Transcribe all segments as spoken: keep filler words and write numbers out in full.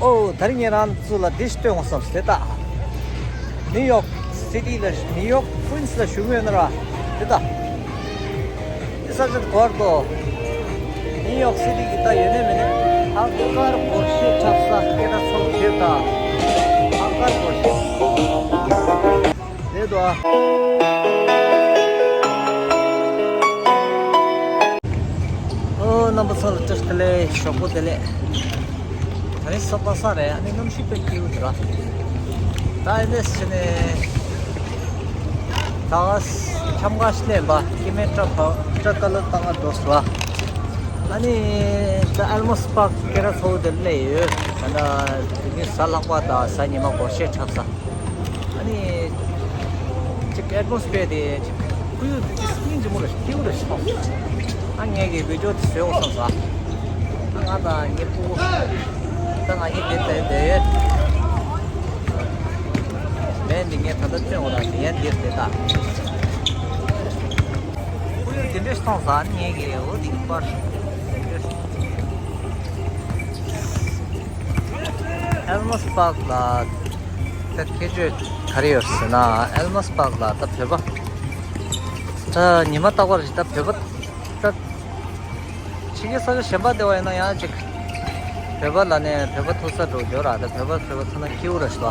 ཨོ། ད་རིང་ངས་རང་ཚོ་ལ་འདི་ཞིག་སྟོན་དགོས་བསམ་སྟེ་ད། ནིའུ་ཡོག་སི་ཊི་ལ་ནིའུ་ཡོག་ཀུན་སི་ལ་བཞུགས་ཡོད་ན་ར། དེ་ད། དེ་ས་ཆ་གོར་དོ། ནིའུ་ཡོག་སི་ཊི་གི་ད་ཡོད་ནས་མེད་ནས་ཧ་ཀར་སྒོར་གཞས་འཁྲབ་ས་སྐད་གྲགས་ཚ་པོ་དེ་ད། ཧ་ཀར་སྒོར་གཞས། རེད་དོ། ཨོ། རྣམ་པ་ཚོ་ལ་བཀྲ་ཤིས་བདེ་ལེགས། ཞོགས་པ་བདེ་ལེགས། ད་རིང་གཟའ་པ་སངས་རེད། ཨ་ནི་གནམ་གཤིས་དཔེ་སྐྱིད་པོ་འདུག་ར། ད་ཨེ་འདྲས་བྱས་ནས་ད་ག་འཆམ་ག་ཞིག་ལེན་པ་སྐྱེ་དམན་སྐྲ་བ་སྐྲ་དཀར་ལ་བཏང་ག་འགྲོ་སོང་། ཨ་ནི་ད་ཨལ་མོ་སི་པཱག་སྐད་གྲགས་ཚ་པོ་དེར་སླེབས་ཡོད། ད་ལྟ་དེ་ནི་གཟའ་ལྷག་པ་དང་གཟའ་ཉི་མ་སྒོར་གཞས་འཁྲབ་ས། ཨ་ནི་ཅིག་ཨེ་ཊི་མོ་སི་ཕི་ཡར་དེ་ཅིག་ཁོར་ཡུག་དེ་ཏིས་སྙིང་རྗེ་མོ་རེད། སྐྱིད་པོ་རེད་ཤག་ཨ་ངས་ཀྱི་བི་ཌི་ཡོ་དེ་བཟོས་འོ་བསམ་ས། ཨ་ང་དང་ངའི་སྤུ་གུ། ད་ང་གཉིས་དེ་དེ་དེ་ཡོད། མེད་འདི་ངས་ད་ལྟ་སྟོན་འོ་ད་དེ་ཡན་འདིར་དེ་ད། ཁོར་ཡུག་དེ་འདྲས་མཐོང་ས་ཨ་ནི་ངས་ཀྱི་འོ་དེ་པར། ཨལ་མོ་སི་པཱག་ལ། ད་ཁྱད་ཆོས་ག་རེ་ཡོད་ཟེར་ན། ཨལ་མོ་སི་པཱག་ལ་ད་བོད་པ། ད་ཉི་མ་རྟག་པར་ཞིག་ད་བོད་པ། ད་ཕྱི་རྒྱལ་ས་ཆ་གཞན་པ་བསྡད་པ་ཡིན་ན་ཡང་ཅིག་བོད་པ་ལ་ནས་བོད་པ་ཐུག་ས་འགྲོ་འགྱོ་ར། ད་བོད་པ་བོད་པ་ཐུག་ན་སྐྱིད་པོ་རེད་ཤག་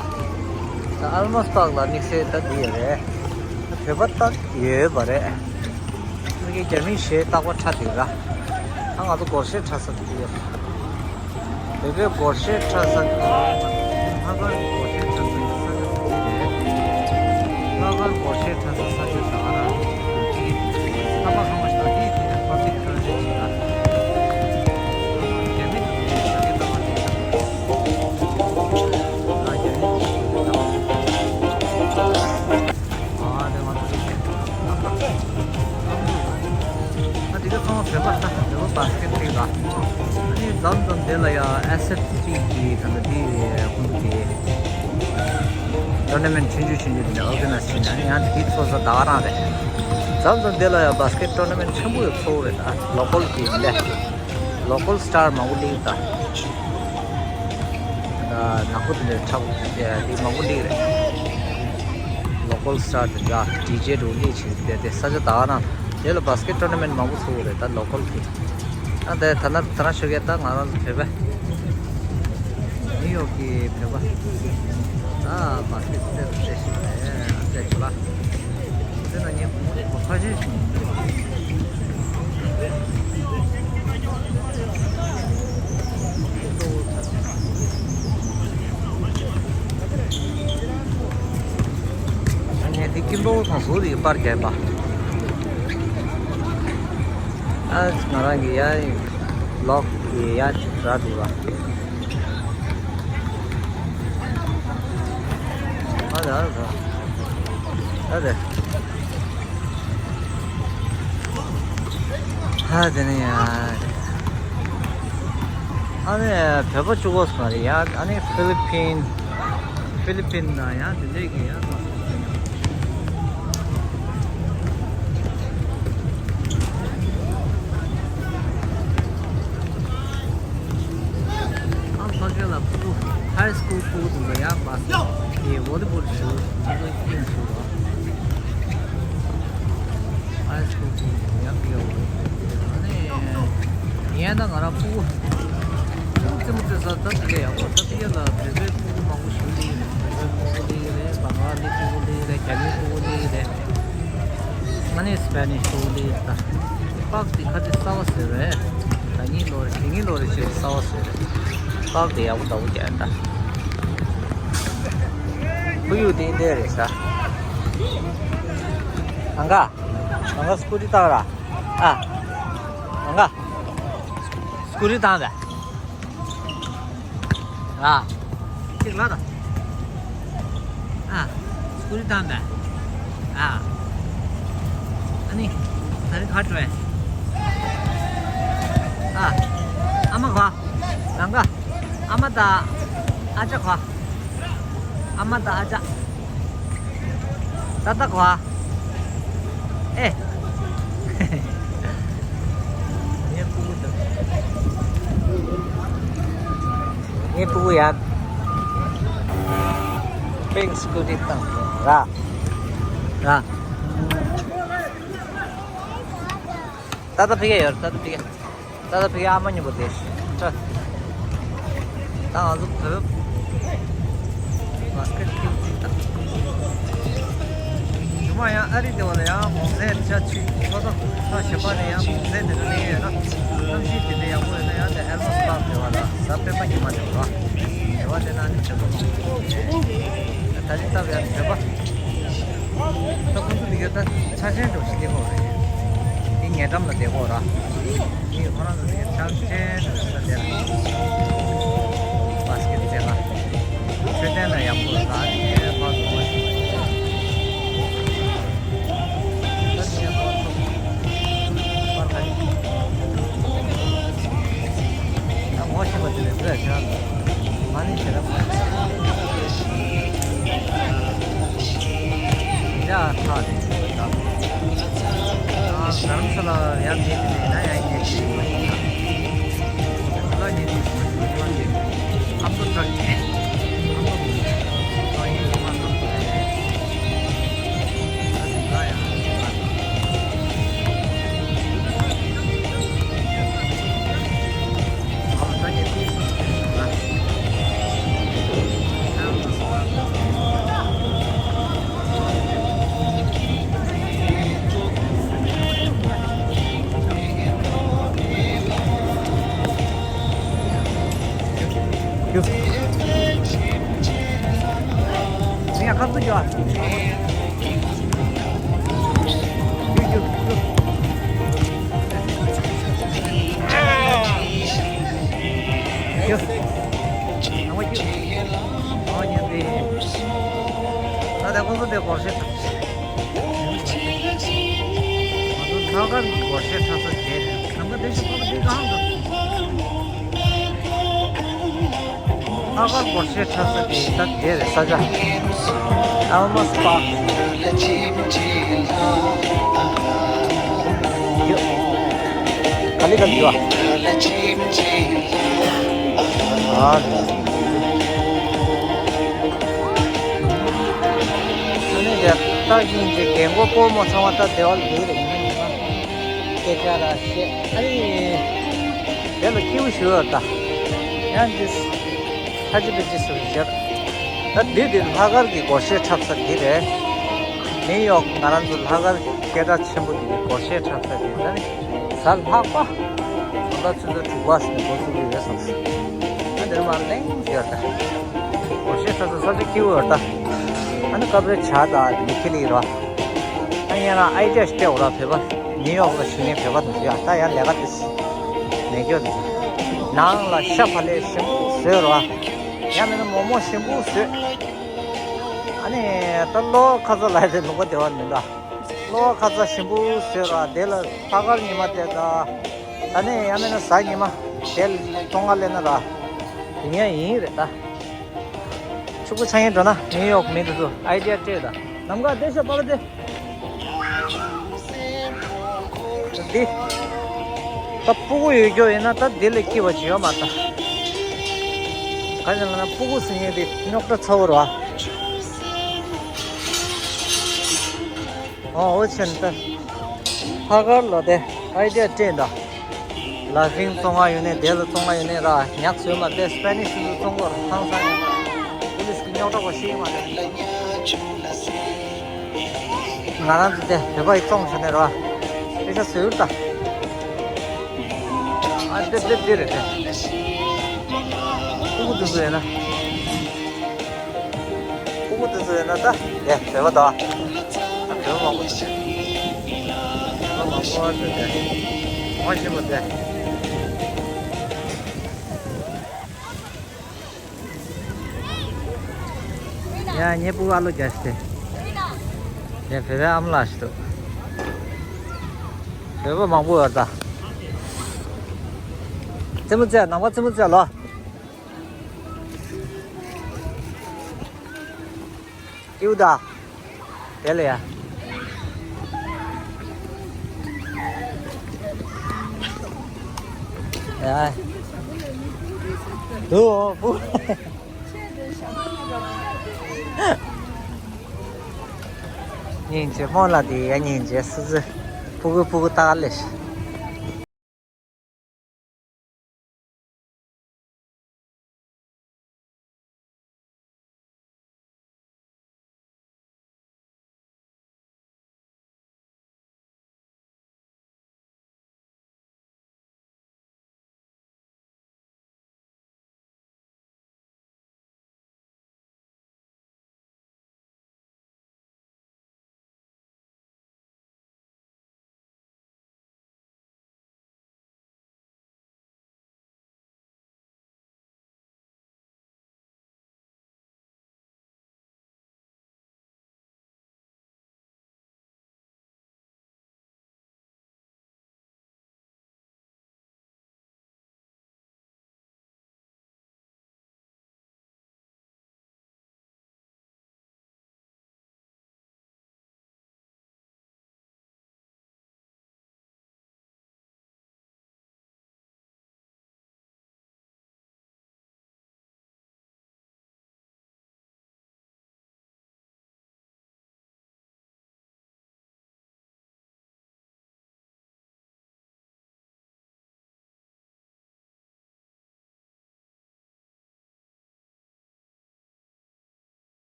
ད་ཨལ་མོ་སི་པཱག་ལ་དམིགས་བསལ་ད་འདི་ཡོད་རེད། ད་བོད་པ་ད་ཡོད་པ་རེད། ཁྱེད་ཀྱི་རྒྱ་མིའི་གཞས་རྟག་པར་འཁྲབ་བསྡད་ར། ད་ང་ཚོ་སྒོར་གཞས་འཁྲབ་ས་དེ་ཡོད། བོད་པའི་སྒོར་གཞས་འཁྲབ་ས་དེ་ལྷག་དཀར་སྒོར་གཞས་འཁྲབ་ས་དེ་ས་ཆ་དེ་རེད། ལྷག་དཀར་སྒོར་གཞས་འཁྲབ་ས་ས་ཆ་ད་ག་ར་ཅིག་ས་པ་ཁང་བ་ཞིག་དང་དེའི་དེ་ནས་པབ་ལིག་ཊོ་ལེཊ་ཞིག་ལ། རྒྱ་མི་དང་དེ་ནས་ས་ཆ་རྟག་པར་དེ་འཁྲབ། ཨ་རྒྱ་མི་དང་དེ་ནས་ས་ཆ་རྟག་པར། ཨ་དེ་ང་ཚོ་རེད་ཤག་ཨ་འདི་ག་ཚང་མ་བོད་པ་ད་བོད་པ་བཱ་སི་ཀེ་ཊི་ཊིམ་ལ། ཨ་ནི་མཚམས་མཚམས་དེ་ལ་ཡང་ཨེ་སི་ཨེཕ་ཊི་གི་ད་ལྟ་དེ་ཁོང་ཚོ་གི་ཊོར་ན་མེན་ཊི་ཆུང་ཆུང་ཆུང་ཆུང་དེ་འདྲ་ཨོར་ག་ནའི་ཛི་བྱས་ནས་ཨ་ནི་ཡང་དེ་ཚོགས་ས་ད་ག་རང་རེད། མཚམས་མཚམས་དེ་ལ་ཡང་བཱ་སི་ཀེ་ཊི་ཊོར་ན་མེན་ཊི་ཆེན་པོ་ཡང་ཚོགས་རེད། ད་ལོ་ཀལ་གི་ལས་ལོ་ཀལ་སི་ཊར་མང་པོ་སླེབས་ད། ནག་པོ་དེ་འདྲའི་ཁྲག་དེ་མང་པོ་སླེབས་རེད། ལོ་ཀལ་སི་ཊར་དེ་འདྲ་ཌི་ཇེ་འདྲ་སླེབས་བྱས་དེ་དེ་ས་ཆ་ད་ག་ན་དེ་ལ་བཱ་སི་ཀེ་ཊི་ཊོར་ན་མེན་ཊི་མང་པོ་ཚོགས་རེད། ད་ལོ་ཀལ་གི་ཨ་དེ་ད་ན་ད་ན་ཤོད་ཀྱི་ད་ང་རང་ཚོ་བོད་པ་ནིའུ་ཡོག་གི་བོད་པ་ད་བཱ་སི་ཀེ་ཊི་རྩེ་རུ་རྩེ་ཞིག་རེད། རྩེ་ཆོག་ལ། དེ་ན་ངས་གོ་ཁ་ཤས་ཤིག་ངས་འདི་ཀིམ་པོ་དང་ཟུར་ཡོད་པར་རྒྱབ་པ། ཨ་ང་རང་གི་ཡ་ལོག་གི་ཡ་ར་འདུག་བ། ཨ་ལ་ཨ་ལ་ཨ་ལ། ཨ་དེ་ནས་ཡ། ཨ་ནི་བོད་པ་བཅུ་དགུ་སོང་རེད་ཡ། ཨ་ནི་ཧྥི་ལི་པིན། ཧྥི་ལི་པིན་ན་ཡ་དེ་འདྲས་ཀྱི་ཡ། ཨ་ཕ་གི་ལ་ཕྲུ་གུ་ཧའི་སི་ཀུལ་ཕྲུ་གུ་དེ་ཚོ་ཡང་བཱ་སི་ཀེ་ཊི་ཝོ་ལི་བོལ་ཞུ་ང་ཚོ་ཡིན་ཞུ་རོགས། ཧའི་སི་ཀུལ་ཕྲུ་གུ་དེ་ཚོ་ཡང་ཕི་ག་ཝོ་ལི་བོལ་ཨ་ནི་ཡིན་ན་ང་རང་ཕྲུ་གུ་ཕྲུ་གུ་རྩེད་མོ་རྩེ་ས་ད་དེ་ག་ཡག་པོ། ད་དེ་ག་ལ་བོད་པའི་ཕྲུ་གུ་མང་པོ་ཞིག་སླེབས་ཡོད་རེད། བོད་པའི་ཕྲུ་གུ་སླེབས་ཡོད་རེད། བང་ལ་དེཤ་ཕྲུ་གུ་སླེབས་ཡོད་རེད། རྒྱ་མིའི་ཕྲུ་གུ་སླེབས་ཡོད་རེད། ཨ་ནི་སི་པེ་ནིཤ་ཕྲུ་གུ་སླེབས་ཡོད་རེད། ད་པཱག་དེ་ཁ་ཆེ་གསར་པ་བཟོས་རེད། ད་གཉིས་ལོ་རེ་གི་གཉིས་ལོ་རེ་བྱས་གསར་པ་བཟོས་རེད། པཱག་དེ་ཡག་པོ་འདྲ་པོ་རྒྱག་ད། ཁོར་ཡུག་དེ་འདྲ་རེད་ཤག་ཨང་ག་ཨང་ག་སི་ཀུ་ཊི་བཏང་ར། ཨ། ཨང་ག་སི་ཀུ་ཊི་བཏང་ད། ཨ། གཅིག་ལ་དང་། ཨ། སི་ཀུ་ཊི་བཏང་པས། ཨ། ཨ་ནི། ད་རིང་ག་འགྲོ་ཡ། ཨ། ཨ་མ་ག་པར། ཨང་ག་ཨ་མ་དང་ཨ་ཅག་ག་པར། ཨ་མ་དང་ཨ་ཅག་ཏག་ཏག་ག་པར། ཨེ། ངའི་སྤུ་གུ་དང་། ངའི་ཕྲུ་གུ་ཡ། པིང་སི་ཀུ་ཊི་བཏང་ར། ར། ད་ལྟ་ཕ་གི་ཡོད། ད་ལྟ་ཕ་གི་ད་ལྟ་ཕ་གི་ཨ་མ་མཉམ་པོ་བསྡད་ཤག་ད་ང་ཚོ་བོད་བ་སི་ཀེ་ཊི་ཁྱེར་ཅིག་ད། ཉི་མ་ཡང་ཨ་རི་དེ་བ་ལ་ཡང་གུང་སེང་ཆ་ཆུ་ཚོད་ད་ཁ་ཤས་པ་ནས་ཡང་གུང་སེང་དེ་ཚོ་ལེན་ཡོད་ན། གནམ་གཤིས་དེ་འདྲ་ཡག་པོ་ཡོད་ན་ཡང་དེ་ཨེལ་མོ་སི་པཱག་དེ་བ་ལ་གཟའ་སྤེན་པ་ཉི་མ་དེ་བ་དེ་བ་དེ་ན་ནི་བྱེད་པ་མང་པོ། ད་ལྟ་བ་ཡང་བྱེད་པ། ད་ཁོང་ཚོ་འདི་ག་ད་ཆ་ཆེན་འགྲོ་ཞིག་སླེབས་ཡོད་རེད། འདི་ཉེ་འགྲམ་ལ་བསྡད་ཡོད་ར། འདི་ཁོ་རང་ཚོ་འདི་ག་ཆ་ཆེན་འགྲོ་ཞིག་ད་བསྡད་ར། བ་སི་ཀེ་ཊི་རྩེད་ག་མཆོད་རྟེན་ལ་ཡག་པོ་ར་ཨ་ནི་ཕར་ཚུར་འོང་ཞིག་ད་ངོ་ཤེས་པ་དེ་ལས་འདི་ལ་ཤར་མ་ནི་ཤེས་རབ་ཡ་ཐག་རེད། ཨ་རྡ་རམ་ས་ལ་ཡར་ཉེ་དེ་ན་ཡང་ཉེ་ཞིག་མ་ཤེས་ན། ད་ལ་ཉེ་དེ་ཞིག་མ་ཤེས་ན་ཁམས་ཚོ་དྲག་ཨ་མ་བུ་ཨ་ཡིན་ཨ་མ་ཁམས་ཚོ་དྲག་ད་ལྟ་ཁོང་ཚོ་དེ་སྒོར་གཞས་འཁྲབ། ང་ཚོ་ལྷག་དཀར་གྱི་སྒོར་གཞས་འཁྲབ་ས་དེ་རེད། ནམ་མཁའ་བདེ་ཞིང་འཕགས་པ་འདི་གང་དུ། ལྷག་དཀར་སྒོར་གཞས་འཁྲབ་ས་དེ་ད་དེ་རེད། ས་ཆ་ཨལ་མ་སི་པཱག་ཡོད། ག་ལེ་ག་ལེ་ཡོད་ཨ། ཨ་ནི་རེད། ད་ཡིན་གྱི་རྒན་གོག་སྤོ་རྨོ་ཚང་མ་ད་བདེ་བ་ལ་འདུག་རེད། ཉི་མ་ཉི་མ་སྐད་ཆ་ར་བཤད། ཨ་ནི་དེ་ལ་སྐྱིད་པོ་ཞུ་ཡོད་ད། ཡང་འདི་ཁ་ཅི་པེ་ཅི་ཟེར་བཤད། ད་འདི་འདི་ལྷག་དཀར་གྱི་སྒོར་གཞས་འཁྲབ་ས་འདི་རེད། ནིའུ་ཡོག་ང་རང་ཚོ་ལྷག་དཀར་གྱི་སྐད་གྲགས་ཆེན་པོ་འདི་གི་སྒོར་གཞས་འཁྲབ་ས་འདི་ད་ནི། གཟའ་ལྷག་པ། དགོང་དག་ཆུ་ཚོད་དྲུག་པ་ཟིན་འགོ་ཚུགས་ཀྱི་ཡོད་བསམ་སོང་། ཨ་འདིར་མར་གླེང་ཡོད་ད། སྒོར་གཞས་འཁྲབ་ས་ས་ཆ་སྐྱིད་པོ་ཡོད་ད། ཨ་ནི་སྐབས་རེ་བྱ་ད་མི་ཁྱི་ལི་རོ། ཨ་ཡང་ན་ཨའི་ཌི་ཡ་ཞིག་སྤྲད་འོ་ར་བོད་པ། ནིའུ་ཡོག་ལ་བཞུགས་མཁན་བོད་པ་དང་ཡ་ད་ཡང་ལས་ཀ་དེ་མེད་སྐྱོ་འདུག་ནང་ལ་ཤ་བག་ལེབ་ཞིམ་པོ་བཟོས་རོ། ཡང་མིན་ན་མོག་མོག་ཞིམ་པོ་བཟོས། ཨ་ནི་ད་གློ་ཁ་ས་ལ་དེ་ལུང་པ་བདེ་བ་མི་འདུག་གློ་བ་ཁ་ཚ་ཞིམ་པོ་བཟོས་ར། དེ་ལ་ལྷག་དཀར་ཉི་མ་དེ་ད། ད་ནས་ཡང་མིན་ན་གཟའ་ཉི་མ་དེ་ལ་བཙོང་ག་སླེབས་ན་ར། དེ་ཡང་ཡིན་རེད་ད། ཕྱུག་པོ་ཆགས་ཡིན་འགྲོ་ན་ནིའུ་ཡོག་མི་འདུག་ཚོ་ཨའི་ཌི་ཡ་སྤྲད་ད། ནམ་མཁའ་བདེ་ཤོག་པ་ལ་དེ། འདི། ད་སྤུ་གུ་ཡོད་རྒྱུ་ཡིན་ན་ད་འདི་ལས་སྐྱིད་པ་ཅིག་ཡོད་མ་ད། ག་ཅི་ལ་ན་སྤུ་གུ་ཟེར་མཁན་དེ་རྙོག་དྲ་ཚ་བོ་རེད་བ། ཨོ་ཨོ་ཆེན་ད། ལྷག་དཀར་ལ་དེ་ཨའི་ཌི་ཡ་སྤྲད་ད། ལ་ཕིང་བཙོང་བ་ཡོད་ནས་དེ་ལ་བཙོང་བ་ཡོད་ནས་ར་ཉག་བཟོས་མ་དེ་སྤེ་ནིཤ་ཚོ་བཙོང་གོ་ར་ཐང་སང་ཡོད། པུ་ལིས་ཀྱི་རྙོག་དྲ་བ་ཤེས་མ་རེད། ང་རང་ཚོ་དེ་བོད་པ་ཡི་བཙོང་བྱས་ནས་ར། དེ་ཤ་ཟོས་ད། ཨ་དེ་དེ་དེ་རེད་དེ། ཕྲུ་གུ་དེ་ཚོ་ཡིན་ན། ཕྲུ་གུ་དེ་ཚོ་ཡིན་ན་ད། ཡ་བོད་པ་ད། བོད་པ་མང་པོ་ཞིག་བོད་པ་མང་པོ་ཞིག་དེ། ངོ་ཤེས་པ་དེ། ཡ་ངའི་ཕྲུ་གུ་ཨ་ལོ་རྒྱ་ཞིག་དེ། ཡ་བོད་པའི་ཨ་མ་ལགས་ཤིག་འདུག་བོད་པ་མང་པོ་ཡོད་ད། རྩེད་མོ་རྩེ་ནང་པ་རྩེད་མོ་རྩེ་ལོ། ཡུ་ད། དེ་ལ་ཡ། ཡ། དུ་བུ། སྙིང་རྗེ་མོ་ལ་དེ་ཡ་སྙིང་རྗེ་སི་སི། ཕྲུ་གུ་ཕྲུ་གུ་ལྟ་ལེ་ཤ།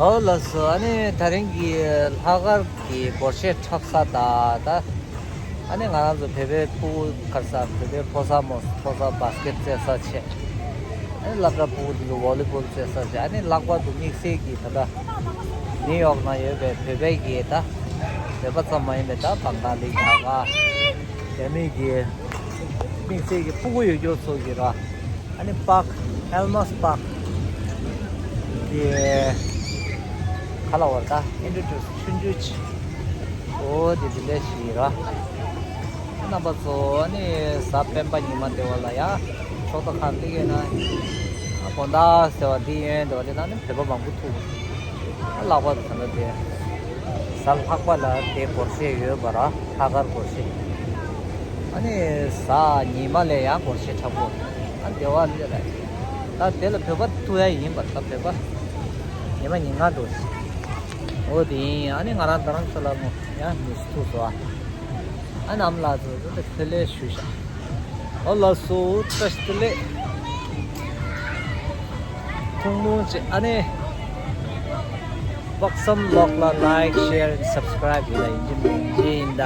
ཨོ་ལགས་སོ། ཨ་ནི་དེ་རིང་གི་ལྷག་དཀར་གྱི་སྒོར་གཞས་འཁྲབ་ས་དང་ད། ཨ་ནི་ང་རང་ཚོ་བོད་པའི་ཕྲུ་གུ་ག་རེ་ཟ། བོད་པའི་ཕོ་གསར་མོ་ཕོ་གསར་བྷ་སི་ཀེཊ་རྩེ་ས་བྱས། ཨ་ནི་སློབ་གྲྭ་ཕྲུ་གུ་འདི་ཚོ་ཝོ་ལི་བོལ་རྩེ་ས་བྱས། ཨ་ནི་ལྷག་པར་དུ་དམིགས་བསལ་གྱི་ད་ལྟ་ནིའུ་ཡོག་ནང་ཡོད་པའི་བོད་པའི་གི་ད་བོད་པ་ཙམ་མ་ཡིན་པའི་ད་བང་ག་ལི་རྒྱ་གར་རྒྱ་མི་གི་དམིགས་བསལ་གྱི་ཕྲུ་གུ་ཡོད་རྒྱུ་ཚོ་གི་ར། ཨ་ནི་པཱརྐ་ཨེལ་མོས་པཱརྐ་དེ་ག་ལ་བར་ད་ཨིན་ཊྲོ་ཌིའུ་སི་ཆུང་ཆུང་ཅིག་ཨོ་དེ་དེ་ལས་ཤི་ར། རྣམ་པ་ཚོ་ཨ་ནི་གཟའ་སྤེན་པ་ཉི་མ་དེ་བ་ལ་ཡ་ཕྱོགས་མཐའ་ཁག་དེ་གའི་ན་དགོང་དག་ཟེར་བ་དེ་ཡོན་དེ་བ་དེ་ན་ནི་བོད་པ་མང་པོ་ཐུག་ཨ་ལྷག་པར་དུ་ད་ལྟ་དེ་གཟའ་ལྷག་པ་ལ་དེ་སྒོར་གཞས་ཡོད་པ་ར། ལྷག་དཀར་སྒོར་གཞས། ཨ་ནི་གཟའ་ཉི་མ་ལ་ཡང་སྒོར་གཞས་འཁྲབ་དགོས། ཨ་དེ་བ་འདི་རེད། ད་དེ་ལ་བོད་པ་ཐུག་ཡ་ཡིན་པ། ད་བོད་པ་ཉི་མ་ཉིན་གང་འགྲོ། འོ་དེ་ཡིན། ཨ་ནི་ང་རང་རྡ་རམ་ས་ལ་ངོ་ཡང་མི་ཤི་ཐུག་སོ། ཨ་ཨ་ནམ་ལ་ཚོ་ད་དེ་ལས་ཞུ་ཤག་ཨོ་ལགས་སོ། བཀྲ་ཤིས་བདེ་ལེགས། ཐུང་ཐུང་ཅིག་ཨ་ནི་དཔག་བསམ་ལོག་ལ་ལའིཀ་ཤེར་སབ་སི་ཀ་རའིབ་ཡིན་ལ་ཡིན་གྱི་མིན་གྱི་ཡིན་ད།